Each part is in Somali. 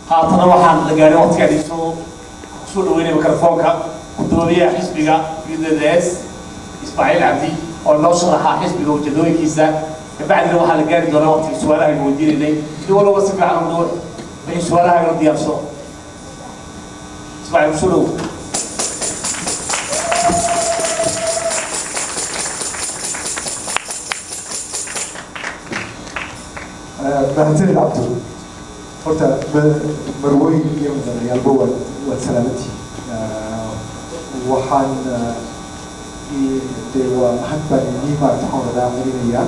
Haatana waxaan la gaadhay waqtigaan isoo kusoo dhaweynaya mikrofoonka guddoomiyaha xisbiga UDDS, Ismaaciil Cabdi, oo noo sharaxa xisbiga ujeedooyinkiisa. Kabacdina waxaa la gaari doonaa waqtigii su-aalaha aynu weydiinaynay. Si walbaba si fiican u dhuux wixii su-aalaha aynu diyaarso. Ismaaciil, kusoo dhow. Mahadsanid, Cabdu. Horta marwooyin iyo mudanayaalba waad salaamantihiin. Waxaan dee waa mahad baan inii maarata waxaan wadaa celinayaa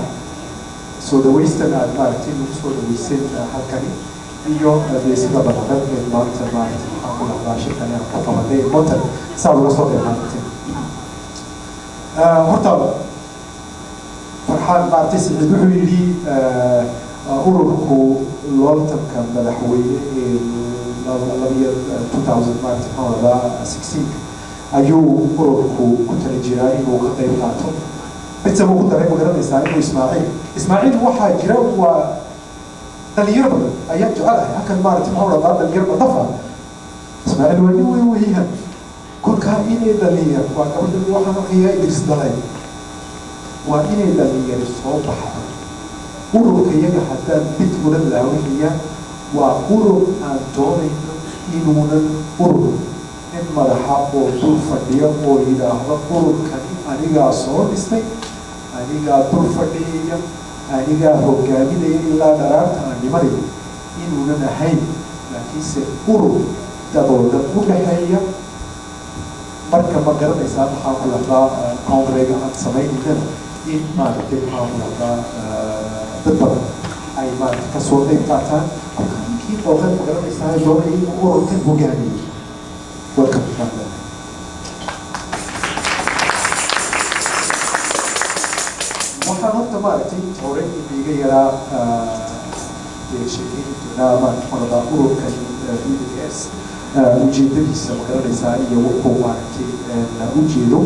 soo dhaweystan aad maaragtay nagu soo dhaweyseen halkani, iyo dee sida balaqan ee maanta maaragtay maxaan ku dhahdaa shirkani aan ku qabanay Montan saad uga soo qayb qaadateen. Horta Farxaan maaragtay Siciid wuxuu yidhi ururku looltanka madaxweyne ee labiyo 2000 maaragtay maxaan dhahdaa 16 ayuu ururku ku tala jiraa inuu ka qayb qaato. Midse buu ku daray, ma garanaysaa, inuu Ismaaciil waxaa jira waa dhalinyaro badan ayaan jecelahay halkan maaragtay maxaan dhahdaa dhalinyaro badafa. Ismaaciil waa nin weyn weeyaan. Kolkaa inay dhalinyar waa gabadha waxaan arkayaa Idris dhalay, waa inay dhalinyari soo baxdo. Ururka iyaga haddaan mid odhan lahaa waxayaan waa urur aan doonayno inuunan urur nin madaxa oo dul fadhiya oo yidhaahdo ururkani anigaa soo dhistay, anigaa dul fadhiyaya, anigaa hogaaminaya ilaa dharaarta aan dhimanayo, inuunan ahayn, laakiinse urur dadoo dhan u dhexeeya. Marka ma garanaysaa maxaan ku dhahdaa congrega aan samaynayna in maaragtay maxaan ku dhahdaa dad badan ay maaragtay kasoo qayb qaataan. Kolka ninkii dooqeed ma garanaysaa doonaya inuu ururkan hogaamiyo, welcome baan leenahay. Waxaan horta maaragtay inta hore iniga yaraa dee sheekeyn doonaa maaragtay maxaan dhahdaa ururkan UDS ujeedadiisa, ma garanaysaa, iyo wuxuu maaragtay ujeedo.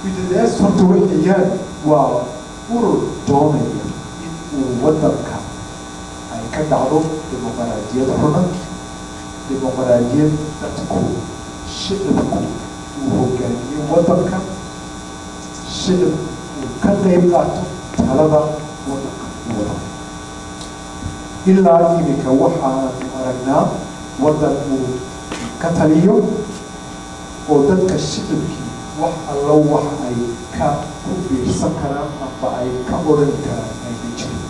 UDS horta waxayaan waa urur doonaya in uu waddanka ay ka dhacdo dimuqraadiyad xuna, dimuqraadiyad dadku shicibku uu hogaamiyo waddanka, shicib uu ka qayb qaato talada waddanka uu wado. Ilaa iminka waxaanu aragnaa waddan uu ka taliyo oo dadka shicibkii wax allo wax ay ka ku biirsan karaan amba ay ka odhan karaan ayna jirin.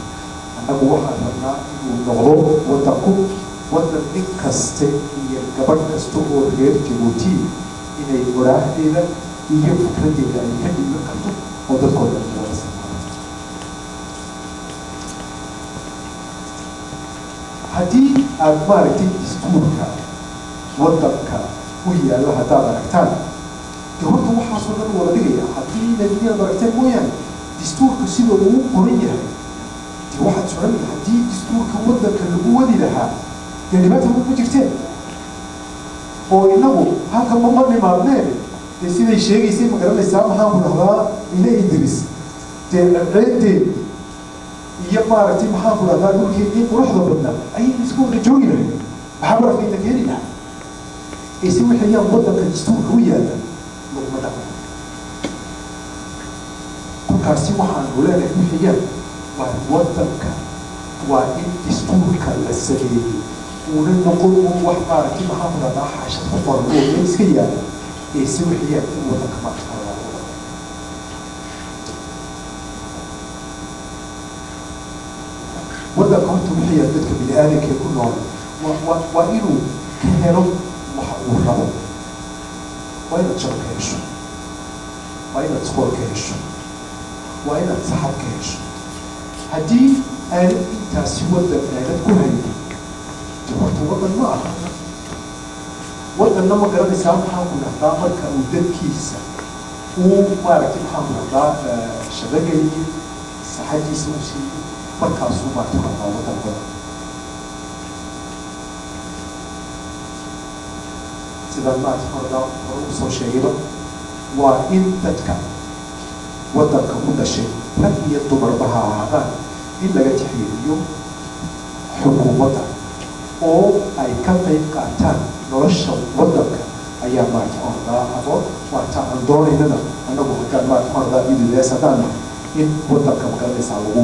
Annagu waxaan rabnaa inuu noqdo waddanku waddan nin kaste iyo gabadh kasta oo reer Jabuuti inay odhaahdeeda iyo fikraddeeda ay ka dhiiban karto oo dadkoo dhan wada samaado. Haddii aad maaragtay dastuurka waddanka u yaallo haddaad aragtaan, dee horta waxaasoo dhan wada dhigaya. Haddii inaad aragteen mooyaane, dastuurka sida uu qoran yahay dee waxaad soconaya haddii dastuurka waddanka lagu wadi lahaa dee dhibaata ma jirteen oo inagu halkan ma nimaadneen. Dee siday sheegaysay, ma garanaysaa, maxaan ku dhahdaa ina Idris, dee ceedeed iyo maaragtay maxaan ku dhahdaa dhulkeennii quruxda badnaa ayaynu iska wada joogi lahayd. Maxaa barafkayna keeni lahaa? Ise waxayaan waddanka dastuurka u yaalla laguma dhaqmo. Kolkaasi waxaanu leenahay waxayaan waa waddanka waa in dastuurka la sameeyey uuna noqon un wax maaragtay maxaan ku dhahdaa xaashad ku qoran oo meel iska yaalla, ee se waxayaan in waddanka maaragtay lagu dhaqmo. Waddanka horta waxayaan dadka bini aadamka ee ku nool waa inuu ka helo waxa uu rabo. Waa inaad shaqo ka hesho, waa inaad iskool ka hesho, waa inaad saxad ka hesho. Haddii aanad intaasi waddan aanad ku haynin, dee horta waddan ma aha. Waddanna ma garanaysaa maxaan ku dhahdaa marka uu dadkiisa uu maaragtay maxaan ku dhahdaa shaqo geliyo, saxadiisa uu siiyo, markaasuu maaragtay ku dhahdaa waddan badan. Sidaan maaragtay maxaan dhahdaa hore usoo sheegayba, waa in dadka waddanka u dhashay, rag iyo dumarba ha ahaadaan, in laga tixgeliyo Xukuumadda oo ay ka qayb qaataan nolosha waddanka ayaa maarata maxaan aqoon waata aan doonaynana annagu haddaan maarata maxaan radaa UDDS haddaan nahay in waddanka, magaranaysaa, lagu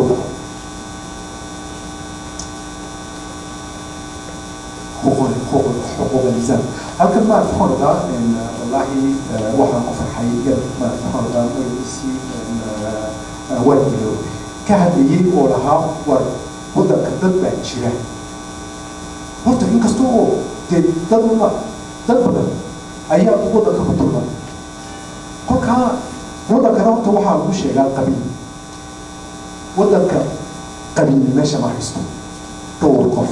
dhaqo xuquuq al-insaan. Halkan maarata maxaan radaa, wallaahi waxaan ku farxay yar maarata maxaan radaa magaciisii waan iloob ka hadlayay oo lahaa war waddanka dad baa jira. Horta inkasta oo dee dad badan ayaa waddanka ku dulman, kolkaa waddankana horta waxaa lagu sheegaa qabiil. Waddanka qabiil meesha ma haysto, dhowr qof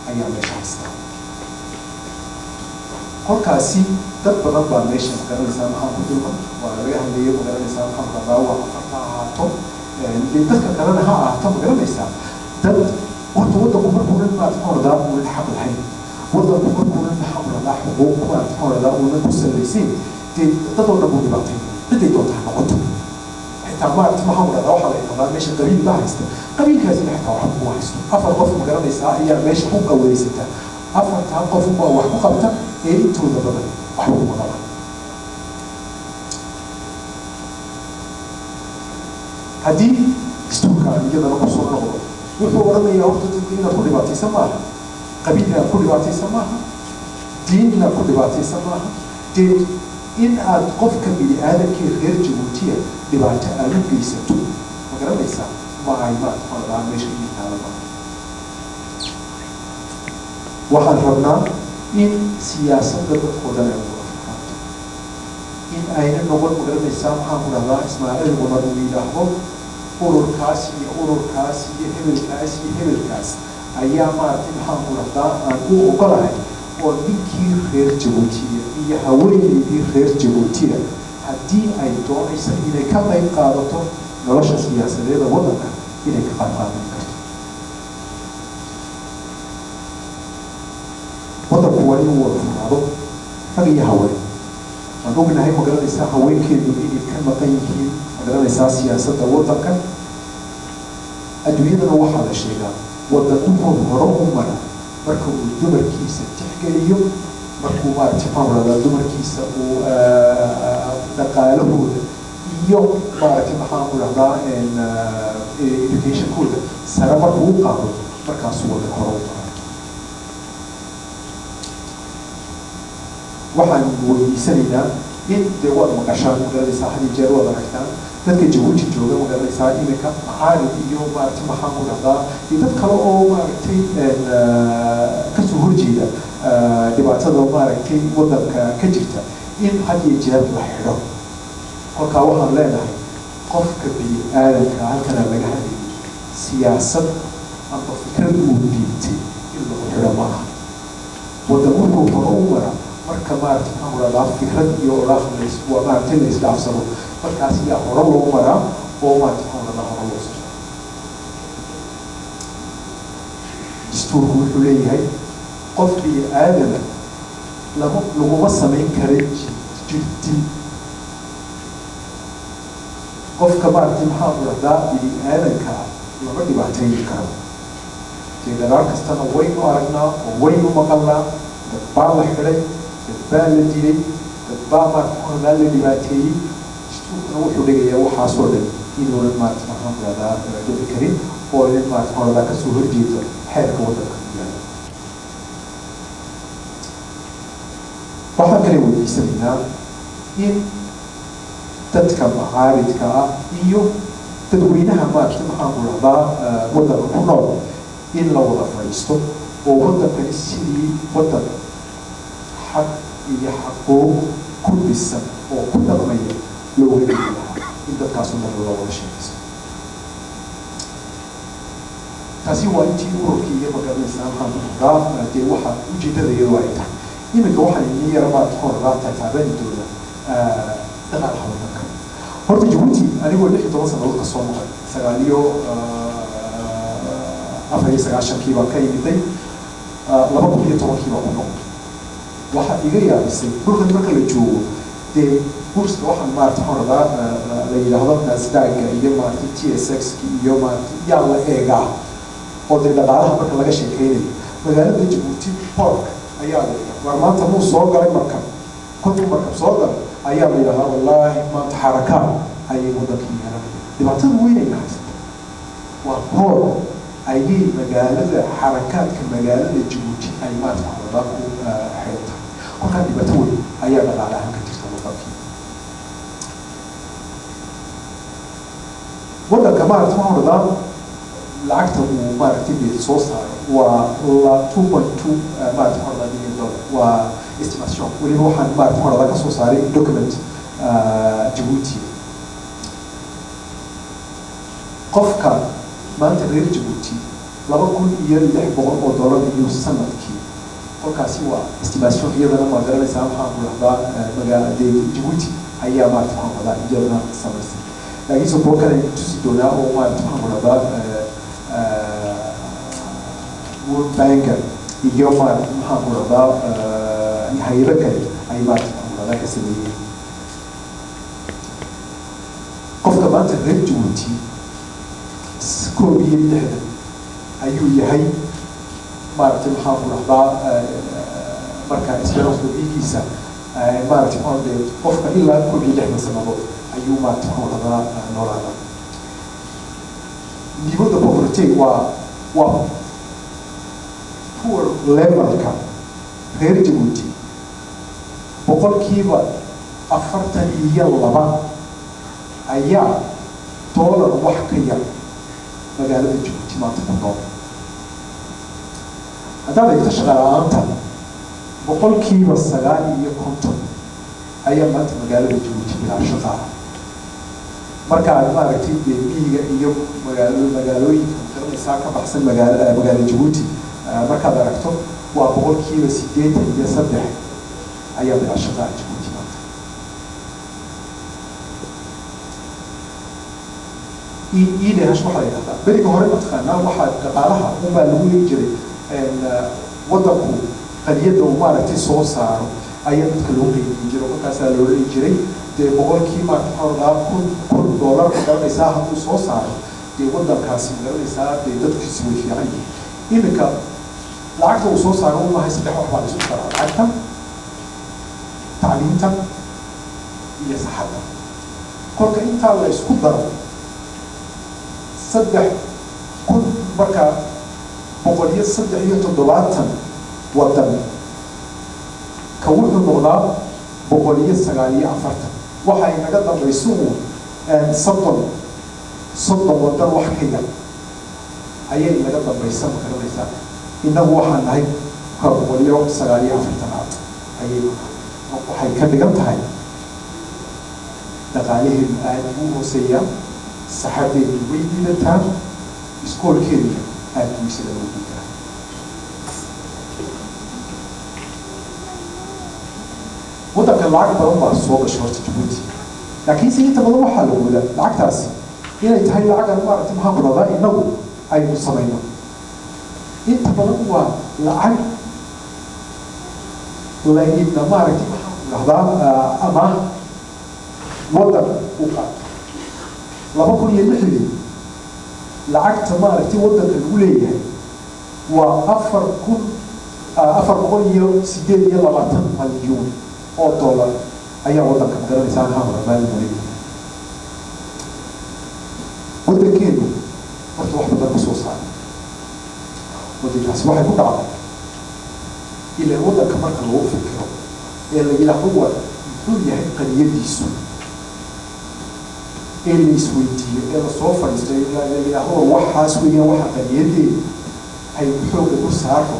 ayaa meesha haysta. Kolkaasi dad badan baa meesha, magaranaysaa, maxaa ku dulman waa laga hadlayo, magaranaysaa, maxaa rabaa, waa afarta ha ahaato, dee dadka kalena ha ahaato, magaranaysaa. Dad horta waddanku markuunan maarata maxaa radaa uunan xaq lahayn, waddanku markuunan maxaa radaa xuquuq maarata maxaa radaa uunan ku salaysayn, dee dad oo dhan buu dhibaatay, ciday doonta ha noqoto. Xitaa maarata maxaa radaa waxaa la yidhahdaa meesha qabiil baa haysta, qabiilkaasina xitaa waxba kuma haysto. Afar qof, magaranaysaa, ayaa meesha ku qaweysata, afartaa qof baa wax ku qabta ee intooda badan waxba kuma qabaan. Haddii dastuurka aan iyadana kusoo noqdo, wuxuu odhanayaa horta dadka inaad ku dhibaataysan maaha, qabiil inaad ku dhibaataysan maaha, diin inaad ku dhibaataysan maaha, dee in aad qofka bini aadamkii reer Jabuutiya dhibaato aad u geysato, ma garanaysaa, ma ay maarata meesha ii taala maaha. Waxaan rabnaa in siyaasadda dadkoo dhan ay wada furaato, in ayna noqon, magaranaysaa, maxaan ku dhahdaa, Ismaaciil Cumar uu yidhaahdo ururkaas iyo ururkaas iyo hebelkaas iyo hebelkaas ayaa maaragtay maxaan ku dhahdaa aan u ogolahay, oo ninkii reer Jabuutiya iyo haweeneydii reer Jabuutiya haddii ay doonayso inay ka qayb qaadato nolosha siyaasadeeda waddanka inay ka qayb qaadan karto. Waddanku waa inuu wada furaado rag iyo haween. Waan ognahay, magaranaysaa, haweenkeedu inay ka maqan yihiin, magaranaysaa, siyaasadda waddanka. Adduunyadana waxaa la sheegaa waddan wuxuu hore u mara marka uu dumarkiisa tixgeliyo, markuu maaragtay maxaan rahdaa dumarkiisa uu dhaqaalahooda iyo maaragtay maxaan ku dhahdaa educationkooda sare markuu u qaado, markaasuu waddan hore u mara. Waxaan weydiisanaynaa in dee waad maqashaan, magaranaysaa, had iyo jeer waad aragtaan dadka Jabuuti jooga, magaranaysaa, iminka macaarid iyo maaragtay maxaan ku dhahdaa iyo dad kale oo maaragtay kasoo horjeeda dhibaatada maaragtay waddanka ka jirta in had iyo jeer la xidho. Kolkaa waxaan leenahay qofka bini aadamka halkana laga hadlayay siyaasad amba fikrad uu dhiibtay in lagu xidho ma aha. Waddan wuxuu hore u mara marka maaragtay maxaan ku dhahdaa fikrad iyo odhaah lays waa maaragtay la isdhaafsado, markaas yaa hore loo maraa oo maaragtay maxaan ku dhahdaa hore loo socdo. Dastuurku wuxuu leeyahay qof bini aadama laguma samayn kara jirdil. Qofka maaragtay maxaan ku dhahdaa bini aadanka ah lama dhibaatayni karo. Dee gadaal kastana waynu aragnaa oo waynu maqalnaa, dad baa la xidhay, dad baa la dilay, dad baa maarata maxaan dhahdaa la dhibaateeyey. Dastuurkuna wuxuu dhigayaa waxaasoo dhan inuunan maarata maxaan ku dhahdaa dhici karin oo inan maarata maxaan dhahdaa kasoo horjeedo xeerka waddanka ku yaala. Waxaan kale weydiisanaynaa in dadka macaaridka ah iyo dadweynaha maarata maxaan ku dhahdaa waddanka ku nool in la wada fadhiisto oo waddankani sidii waddan xaq iyo xaquuq ku dhisan oo ku dhaqmaya looga dhigi lahaa in dadkaasu dhan loo wada sheekaysto. Taasi waa intii ururkii iyo, magaranaysaa, maxaan ku dhahdaa dee waxa ujeedada iyadoo ay tahay. Iminka waxaan idin yara maarata maxaan dhahdaa taataabani doona dhaqaalaha waddanka. Horta Jabuuti anigoo 16 sannadood ka soo maqan, 94kii baan ka imiday, 2010kii baan ku noqday. Waxaa iga yaabisay dhulkan marka la joogo dee bourse-ka waxaan maarata maxaan rabaa la yidhaahdo Nasdaq iyo maarata TSX iyo maarata yaa la eegaa. Oo dee dhaqaalaha marka laga sheekeynayo, magaalada Jabuuti port ayaa la yidhaha, war maanta muu soo galay markab? Kolkuu markab soo galay ayaa la yidhahaa, wallaahi maanta xarakaad ayay waddankii yeelanaya. Dhibaatada weynayna haysata waa port ayay magaalada, xarakaadka magaalada Jabuuti ay maanta maxaa ku xiran tahay. Kolkaa dhibaato weyn ayaa dhaqaale ahaan ka jirta waddankii. Waddanka maaragta waxaan odhanaa lacagta uu maaragtay dee soo saaro waa la 2.2 maaragta waxaan odhanaa million dollar, waa estimation. Weliba waxaan maaragta waxaan odhanaa ka soo saaray document Jabuuti. Qofka maanta reer Jabuuti $2,600 ayuu sanadkii. Kolkaasi waa estimation iyadana, ma garanaysaa, maxaan ku dhahdaa, magaala dee Jabuuti ayaa maaragta waxaan dhahdaa iyadana samaysay. Laakiinse kuwo kale tusi doonaa oo maaragta waxaan ku dhahdaa World Banka iyo maaragta maxaan ku dhahdaa hay'ado kale ay maaragta maxaan ku dhahdaa ka sameeyeen. Qofka maanta reer Jabuuti 61 ayuu yahay, maaragtay maxaan ku dhahdaa, marka espérance de vie-giisa maaragtay maxaan dhahdaa qofka ilaa 61 sanadood ayuu maaragtay maxaan dhahdaa noolaada. Niveau de pauvreté waa poor levelka reer Jabuuti, 42% ayaa dollar wax ka yar magaalada Jabuuti maanta ku nool. Haddaad eegto shaqa la-aanta, 59% ayaa maanta magaalada Jabuuti bilaa shaqa ah. Markaad maaragtay dee miyiga iyo magaalo magaalooyinka magaranaysaa ka baxsan magaala Jabuuti markaad aragto, waa 83% ayaa bilaa shaqa ah Jabuuti maanta. IDH waxaa la yidhahdaa, beriga hore mataqaanaa, waxaa dhaqaalaha unbaa lagu leegi jiray waddanku qadiyadda uu maaragtay soo saaro ayaa dadka loo qeybiyin jiray. Kolkaasaa loo leegi jiray dee boqolkii maarata maxaa la dhahaa $1,000 magaranaysaa hadduu soo saaro, dee waddankaasi magaranaysaa dee dadkiisi way fiican yihiin. Iminka lacagta uu soo saaro umahay, saddex wax baa la isku daraa: lacagta, tacliinta iyo saxadda. Kolka intaa la isku daro 3,000, marka 173 waddan ka wuxuu noqdaa 149. Waxay naga dambayso uun 30 waddan wax ka yar ayay naga dambaysa, ma garanaysaa. Innagu waxaan nahay ka 149aad ayay. Waxay ka dhigan tahay dhaqaalaheedu aada buu hooseeyaa, saxadeedu way liidataa, iskoolkeedu aada buu isaga loo liitaa. Waddanka lacag badan baa soo gashay horta Jabuuti, laakiinse inta badan waxaa la moodaa lacagtaasi inay tahay lacagan maaragtay maxaan ku dhahdaa innagu aynu samayno. Inta badan waa lacag laydna maaragtay maxaan ku dhahdaa amaah waddan u qaato. 2006dii lacagta maaragtay waddanka lagu leeyahay waa 4,428 malyuun oo dollar ayaa waddanka magaranaysaa maxaan ku dhahdaa lagu leeyahay. Waddankeenu horta wax badan ma soo saaro. Waddankaasi waxay ku dhacday ilaan waddanka marka lagu fikiro ee la yidhaahdo war muxuu yahay qadiyadiisu, ee la isweydiiyo, ee lasoo fadhiisto, ee la yidhaahdo war waxaas weeyaan waxa qadiyadeedu ay xoogga dul saaro,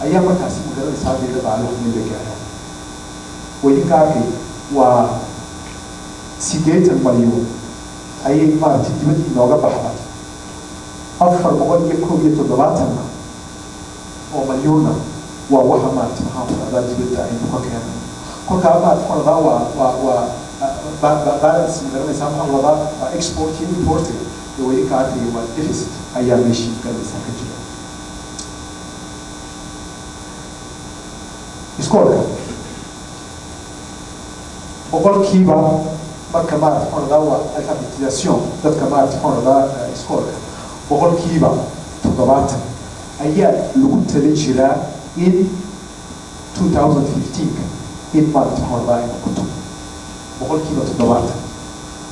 ayaa markaasi magaranaysaa dee dhaqaalaha meel la gaaro. Waydinka arkay, waa 80 malyuun ayay maaragtay dibadda inooga baxda, 471 oo malyuunna waa waxa maaragtay maxaan ku dhahdaa dibadda aynu ka keeno. Kolkaa maaragtay maxaan dhahdaa waa balance, magaranaysaa, maxaan ku dhahdaa, waa export iyo importiga ee waydinka arkaya, waa deficit ayaa meeshii magaranaysaa ka jira. Iskoolka boqolkiiba marka maaragtay maxaan dhahdaa waa alphabétisation dadka maaragtay maxaan dhahdaa iskoolka 70% ayaa lagu tali jiraa in 2015 in maaragta maxaa la ay noqoto 70%.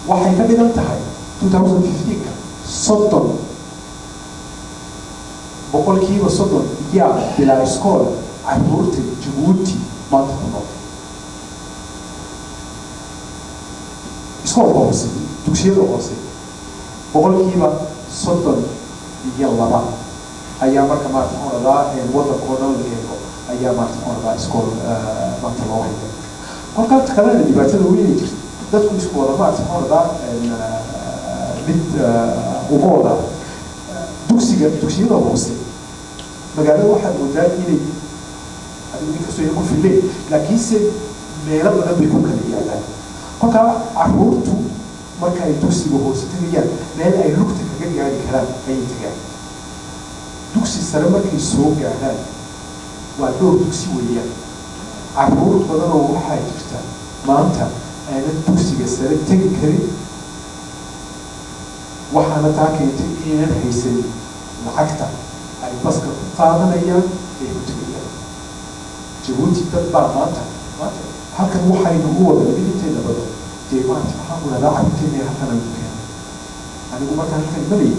Waxay ka dhigan tahay 2015 30% yaa bilaa iskool caruurta Jabuuti maanta ku nool. Iskoolka hoose, dugsiyada hoose, 32% ayaa marka maarata maxaa la waddanka oo dhan la eego ayaa maarata maxaa la iskool maanta loo haya. Kolkaa kalena dhibaatada weyn jirta, dadku isku wada maarata maxaa la mid uma wada dugsiga. Dugsiyada hoose magaalada waxaad moodaa inay adigu inkastoo ayna ku filleen, laakiinse meelo badan bay ku kala yaalaan. Kolkaa caruurtu marka ay dugsiga hoose tegayaan, meel ay lugta kaga gaari karaan ayay tagaan. Dugsi sare markay soo gaadhaan waa dhowr dugsi weeyaan. Caruur badan oo waxaa jirta maanta aanan dugsiga sare tegi karin, waxaana taa keentay inaynan haysanin lacagta ay baska ku qaadanayaan ay ku tegayaan. Jabuuti dad baa maanta halkan waxaynu u wada nimid inteena badan dee maanta maxaan ku rahdaa carruurteena halkan aynu keenay. Anigu markaan halkan imanayay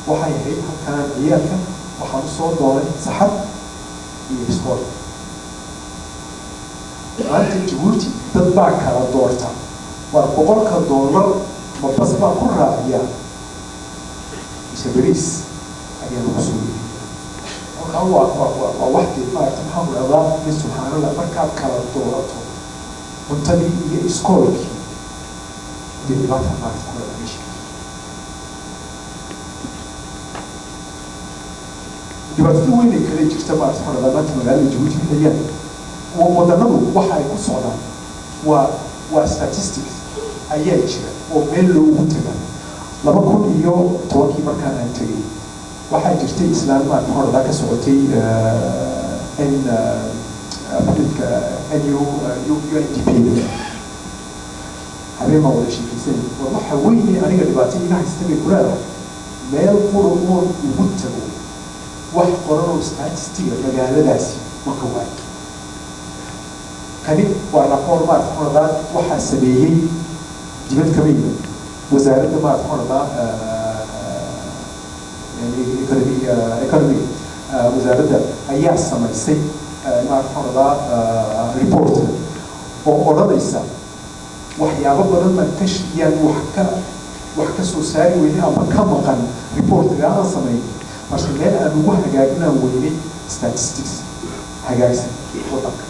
waxay ahayd halkanaan ciyaalka waxaan usoo doonay saxad iyo iskool. Maanta Jabuuti dad baa kala doorta: war $100 ma bas baan ku raaciyaa mise beriis ayaa lagu soo iibiya? Kolkaa waa wax dee maaragta maxaan ku rahdaa mid subxaanallah, markaad kala doorato cuntadii iyo iskoolkii dee dhibaata maaragta ku rahdaa meesha. Dhibaatada weyn ee kale jirta maaragta maxaa rahdaa maanta magaalada Jabuuti waxayaan waddanadu waxa ay ku socdaan waa statistics ayaa jira oo meel loogu taga. 2010kii markaan aan tegay waxaa jirtay islaan maaragta maxaa rahdaa ka socotay n public nu UNDP. Habeen baan wada sheekeysanay. War waxa weyne aniga dhibaato iga haysta bay ku leedahay, meel qura oon ugu tago wax qoran oo statistiga magaaladaasi ma ka waayo. Kani waa rapport maarata maxaa rahdaa waxaa sameeyey dibad kama yimid, wasaaradda maarata maxaa rahdaa economy wasaaradda ayaa samaysay maarata maxaa rahdaa report oo odhanaysa waxyaabo badan baan ka yaan wax ka soo saari weynay ama ka maqan reportga aan samaynay, marka meel aan ugu hagaaginaan weynay statistics hagaagsan waddanka.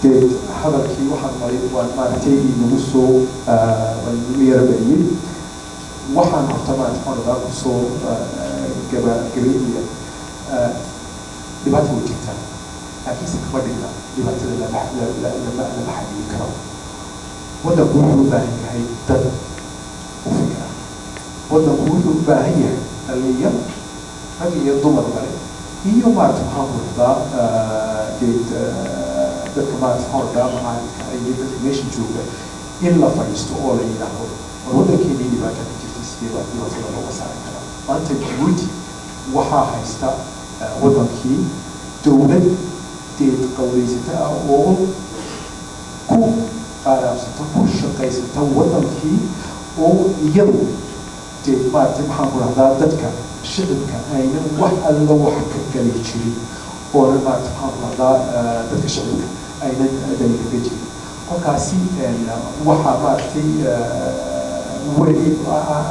Dee hadalkii waxaan maray waan maaragtay inagu soo waan inagu yara badiyey. Waxaan horta maarata maxaa rahdaa kusoo gaba gabaynaya, dhibaata way jirtaa, laakiinse kama dhigna dhibaatada lama xaliyi karo. Waddanku wuxuu u baahan yahay dad u fikra. Waddanku wuxuu u baahan yahay dhalinyar rag iyo dumar bale iyo maarata maxaan ku rahdaa dee dadka maarata maxaan rahdaa macaalimka iyo dadka meesha jooga in la fadhiisto oo la yidhaahdo war waddankeenii dhibaata ka jirtay, sidee baa dhibaatada looga saari karaa? Maanta Jabuuti waxaa haysta waddankii dowlad deed qawleysata ah oo ku qaaraabsata, ku shaqaysata waddankii oo iyadu dee maaragtay maxaan ku rahdaa dadka shicibka aynan wax alla wax ka gali jirin, oonan maaragtay maxaan ku rahdaa dadka shicibka aynan dani kaga jirin. Kolkaasi waxaa maaragtay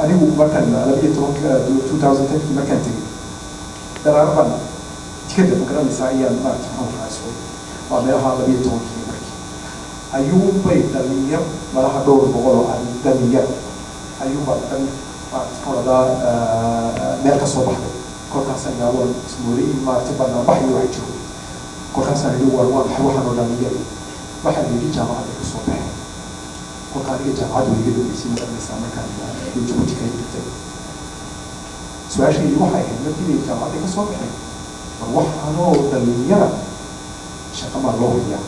anigu markaan 12-ka 2010kii markaan tegay daraar baan tikada ma garanaysaa ayaan maaragtay maxaan ku rahdaa socday waa meelaha 12-kii markii ayuunbay dhalinyar malaha dhowr boqol oo dhalinyar ayuunbaa dhan maaragtay maxaan rahdaa meel ka soo baxday. Kolkaasaan idhahdo ismoolay in maaragtay banaanbax iyo wax jiro. Kolkaasaan idhi war waa maxay waxaan oo dhalinyar? Waxaa la yidhi jaamacadda ka soo baxeen. Kolka aniga jaamacadda way iga dambeysay ma garanaysaa markaan Jabuuti ka yimid. Su-aashaydi waxay ahayd markii la yidhi jaamacadda ka soo baxeen, war waxaanoo dhalinyara shaqa maa loo hayaa?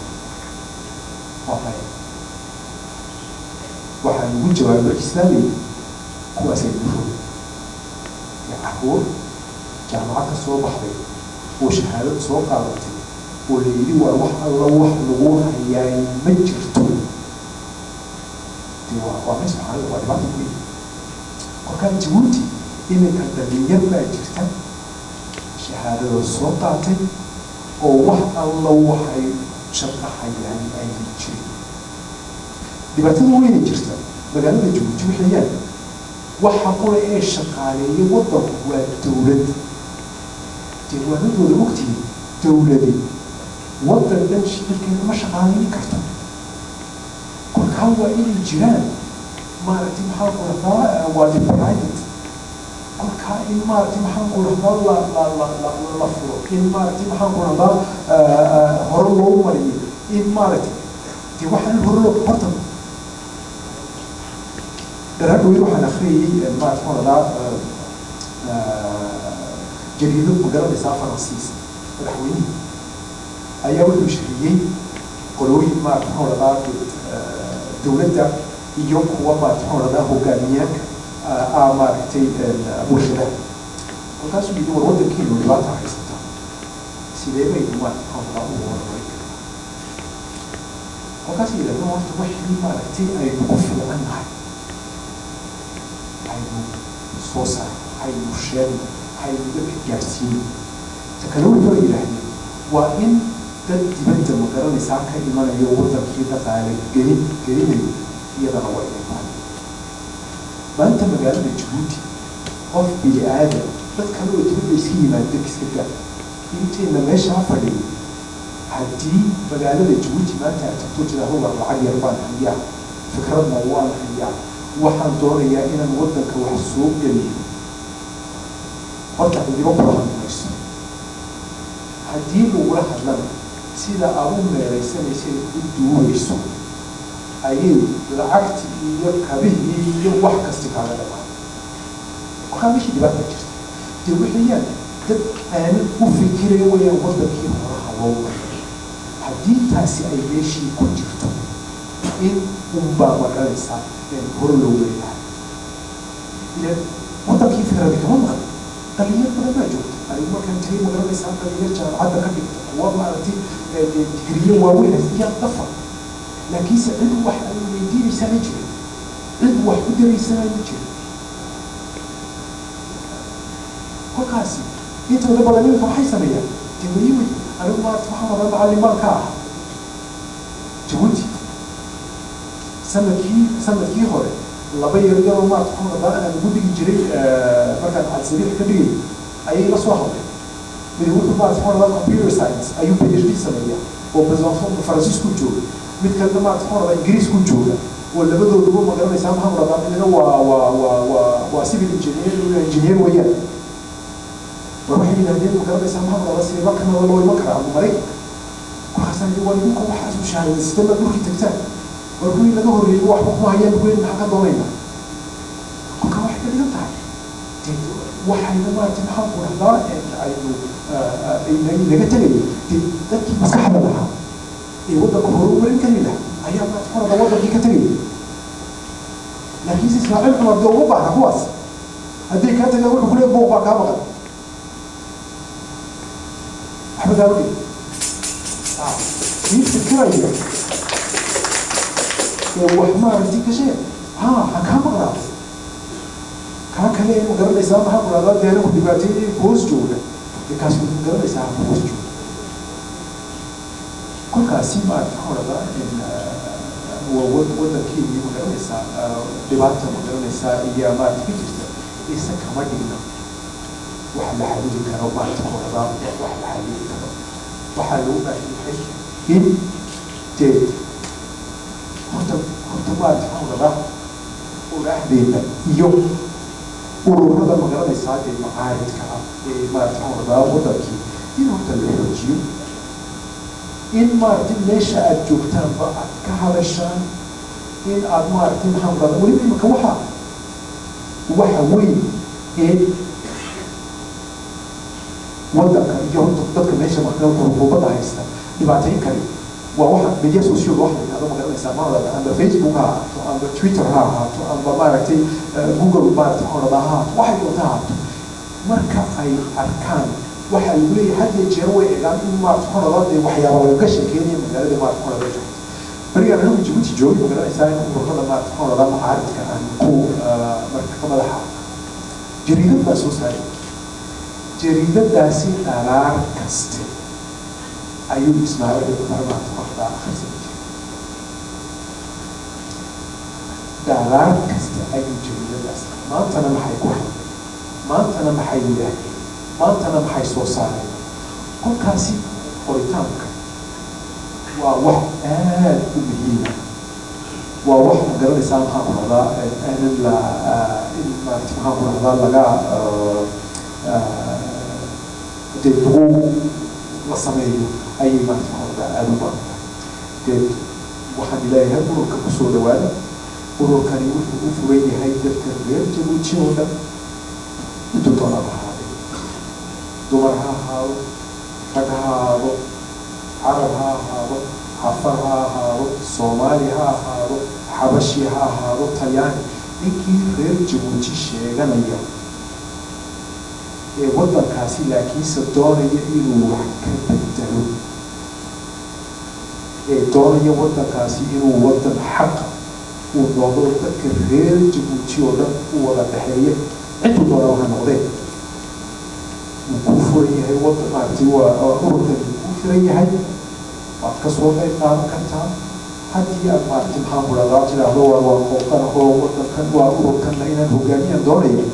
Waa maya. Waxaa lagu jawaabay markii sidaa layidhi, kuwaasay nufog ee caruur jaamacad ka soo baxday oo shahaadad soo qaadatay oo la yidhi waa wax alla wax lagu hayaay ma jirto. Dee waa mid subxaanalla, waa dhibaata weyn. Kolkaa Jabuuti iminka dhalinyar baa jirta shahaadada soo qaatay oo wax alla waxay shaqo hayaan aynay jirin. Dhibaatada weynay jirta magaalada Jabuuti waxayaan waxa qura ee shaqaaleeya waddanku waa dowlad. Dee waanadooda ogtihiin, dowladi waddan dhan shicibkeeda ma shaqaaleyni karto. Kolkaa waa inay jiraan, maaragtay, maxaan ku rahdaa, waa the private. Kolkaa in, maaragtay, maxaan ku rahdaa, la furo, in, maaragtay, maxaan ku rahdaa, hore loo mariyo, in, maaragtay, dee waxaan hore loo horta dharaadhowey waxaan akhriyayey, maaragtay, maxaan rahdaa, jariidad, ma garanaysaa, Faransiis. Madaxweynihii ayaa wuxuu shiriyey qolooyin, maaragtay, maxaan rahdaa, dowladda iyo kuwa, maaragtay, maxaan rahdaa, hogaamiyaanka maaragtay, warshadaha. Kolkaasuu yidhi, war waddankiinu dhibaata haysata, sidee baynu, maaragtay, maxaan rahdaa, ugu horumarin karnaa? Kolkaasuu yidhahdeen, horta wixii, maaragtay, aynu ku fiican nahay aynu soo saarno, haynu sheegno, haynu dadka gaadhsiino. Ta kale wuxuu yidhaahdeen waa in dad dibadda, ma garanaysaa, ka imanayo waddankii dhaqaale gelinayo, iyadana waa inay tahay. Maanta magaalada Jabuuti qof bini aadam, dad kale oo dibadda iska yimaado iska daa, intayna meeshaa fadhiyo, haddii magaalada Jabuuti maanta aad tagto, tidhaahdo war lacag yar baan hayaa, fikradna waan hayaa, waxaan doonayaa inaan waddanka wax soo geliyo, horta cidibo kula hadli mayso. Haddii lagula hadlana, sida aad u meeraysanaysa u duubayso ayay lacagtii iyo kabihii iyo wax kasti kaaga dhamaan. Kolkaa meeshii dhibaata jirta dee waxayaan dad aanan u fikiray wayaan waddankii horaha loo maray. Haddii taasi ay meeshii ku jirto, in unbaa, magaranaysaa, hore loo wari lahaa. Ilan waddankii fikradi kama maqan, dhalinyar badan baa joogta. Anigu markaan tagay, magaranaysaa, dhalinyar jaamacadda ka dhigta, kuwa, maaragtay, digriyo waaweyn yaa dafa, laakiinse cid wax ay weydiinaysaa ma jirin, cid wax ku daraysana ma jirin. Kolkaasi intooda badan iminka maxay sameeyaan? Dee weli anigu, maarata, waxaan rabaa macallin baan ka ah Jabuuti. Sanadkii hore laba yar yaroo, maarata, waxaan rabaa aan ugu dhigi jiray markaan Cadsabiix ka dhigay ayay la soo hadlay. Mid wuxuu, maarata, waxaan rabaa, computer science ayuu PhD sameeyaa oo Besançon Faransiisku jooga. Mid kalena, maarata, waxaan rabaa, Ingiriisku jooga. Oo labadooduba, ma garanaysaa, maxaan rabaa, midna waa civil engineer weeyaan. War waxay yidhahdeen, ma garanaysaa, maxaan rabaa, sideeba Canada loo iman karaa ama Maraykanka? Kolkaasaan yidhi, waa idinka waxaas u shahaadaysatay maad dhulkii tagtaan? War kuwii laga horreeyey waxba kuma hayaan kuwii, maxaan ka doonaynaa? Kolkaa waxay ka dhigan tahay dee waxayna, maaragtay, maxaan ku dhahdaa, aynu naga tegaya dee dadkii maskaxda lahaa ee waddanka hore u marin kari lahaa ayaa, maaragtay, maxaan rabaa, waddankii ka tegaya. Laakiinse Ismaaciil Cumar dee uma baahna kuwaas. Hadday kaa tagaan, wuxuu ku leeyahay buuq baa kaa maqan, waxba kaama gelin. Kii fikiraya ee wax, maaragtay, ka shee ha kaa maqnaado. Kaa kale ee, ma garanaysaa, maxaa ku dhahdaa, deena ku dhibaateeyey hoos jooga, dee kaasi, ma garanaysaa, ha ku hoos jooga. Kolkaasi, maaragtay, maxaa dhahdaa, waa waddankeennii, ma garanaysaa, dhibaata, ma garanaysaa, iyo, maaragtay, ka jirta isa kama dhigna wax la xalili karo. Maaragtay, maxaa dhahdaa, wax la xalili karo waxaa loogu baahan yahay in dee horta, maaragtay, maxaa dhahdaa, odhaahdeenna iyo ururada, ma garanaysaa, dee macaaridka ah ee, maaragtay, maxaa dhahdaa, waddankii in horta la xoojiyo, in, maaragtay, meesha aad joogtaanba aad ka hadashaan, in aad, maaragtay, maxaan dhahdaa, weliba imika waxa weyn ee waddanka iyo horta dadka meesha xukuumadda haysta dhibaateyn kari. Waa waxa médias sociaux wax la yidhahdo, ma garanaysaa, ma odhada, amba Facebook ha ahaato, amba Twitter ha ahaato, amba maaragtay Google, maaragtay maxaa odhada, ha ahaato, waxay doonta ha ahaato. Marka ay arkaan waxa lagu leeyahay, had iyo jeer way egaan in, maaragtay maxaa odhada, dee waxyaaba lagaga sheekeynaya magaalada, maaragtay maxaa odhada, Jabuuti. Berigaan anigu Jabuuti joogay, ma garanaysaa, in ururada, maaragtay maxaa odhada, mucaaridka aan ku marka ka madaxa, jariidad baa soo saaray. Jariidadaasi dharaar kaste ayuu Ismaaciil Cumar, maaragtay maxaa odhada, akhrisan jiray. Dharaar kasta ayuu jariidadaas, maantana maxay ku hadleen, maantana maxay yidhaahdeen, maantana maxay soo saareen. Kolkaasi qoritaanka waa wax aad u muhiima, waa wax, ma garanaysaa, maxaan ku rahdaa, aanan la in, maarata, maxaan ku rahdaa, laga dee lagu la sameeyo ayay, maarata, maxaan ku rahdaa, aada u baahan tahay. Dee waxaan leeyahay ururka kusoo dhawaada. Ururkani wuxuu u furan yahay dadka reer Jabuuti oo dhan, intuu doonaba ahaaday, dumar ha ahaado, rag ha ahaado, Carab ha ahaado, Cafar ha ahaado, Soomaali ha ahaado, Xabashi ha ahaado, Talyaani, ninkii reer Jabuuti sheeganaya ee waddankaasi laakiinse doonaya inuu wax ka bedelo, ee doonaya waddankaasi inuu waddan xaqa uu noqdo, dadka reer Jabuuti oo dhan u wada dhexeeya, ciduu doona waxa noqdeen, wuu kuu furan yahay waddan, maaragtay, waa ururkani kuu furan yahay, waad ka soo qayb qaadan kartaa. Haddii aad, maaragtay, maxaan ku dhahdaa, tidhaahdo waa qooqan oo waddankan waa ururkanna inaan hogaamiyaan doonaya.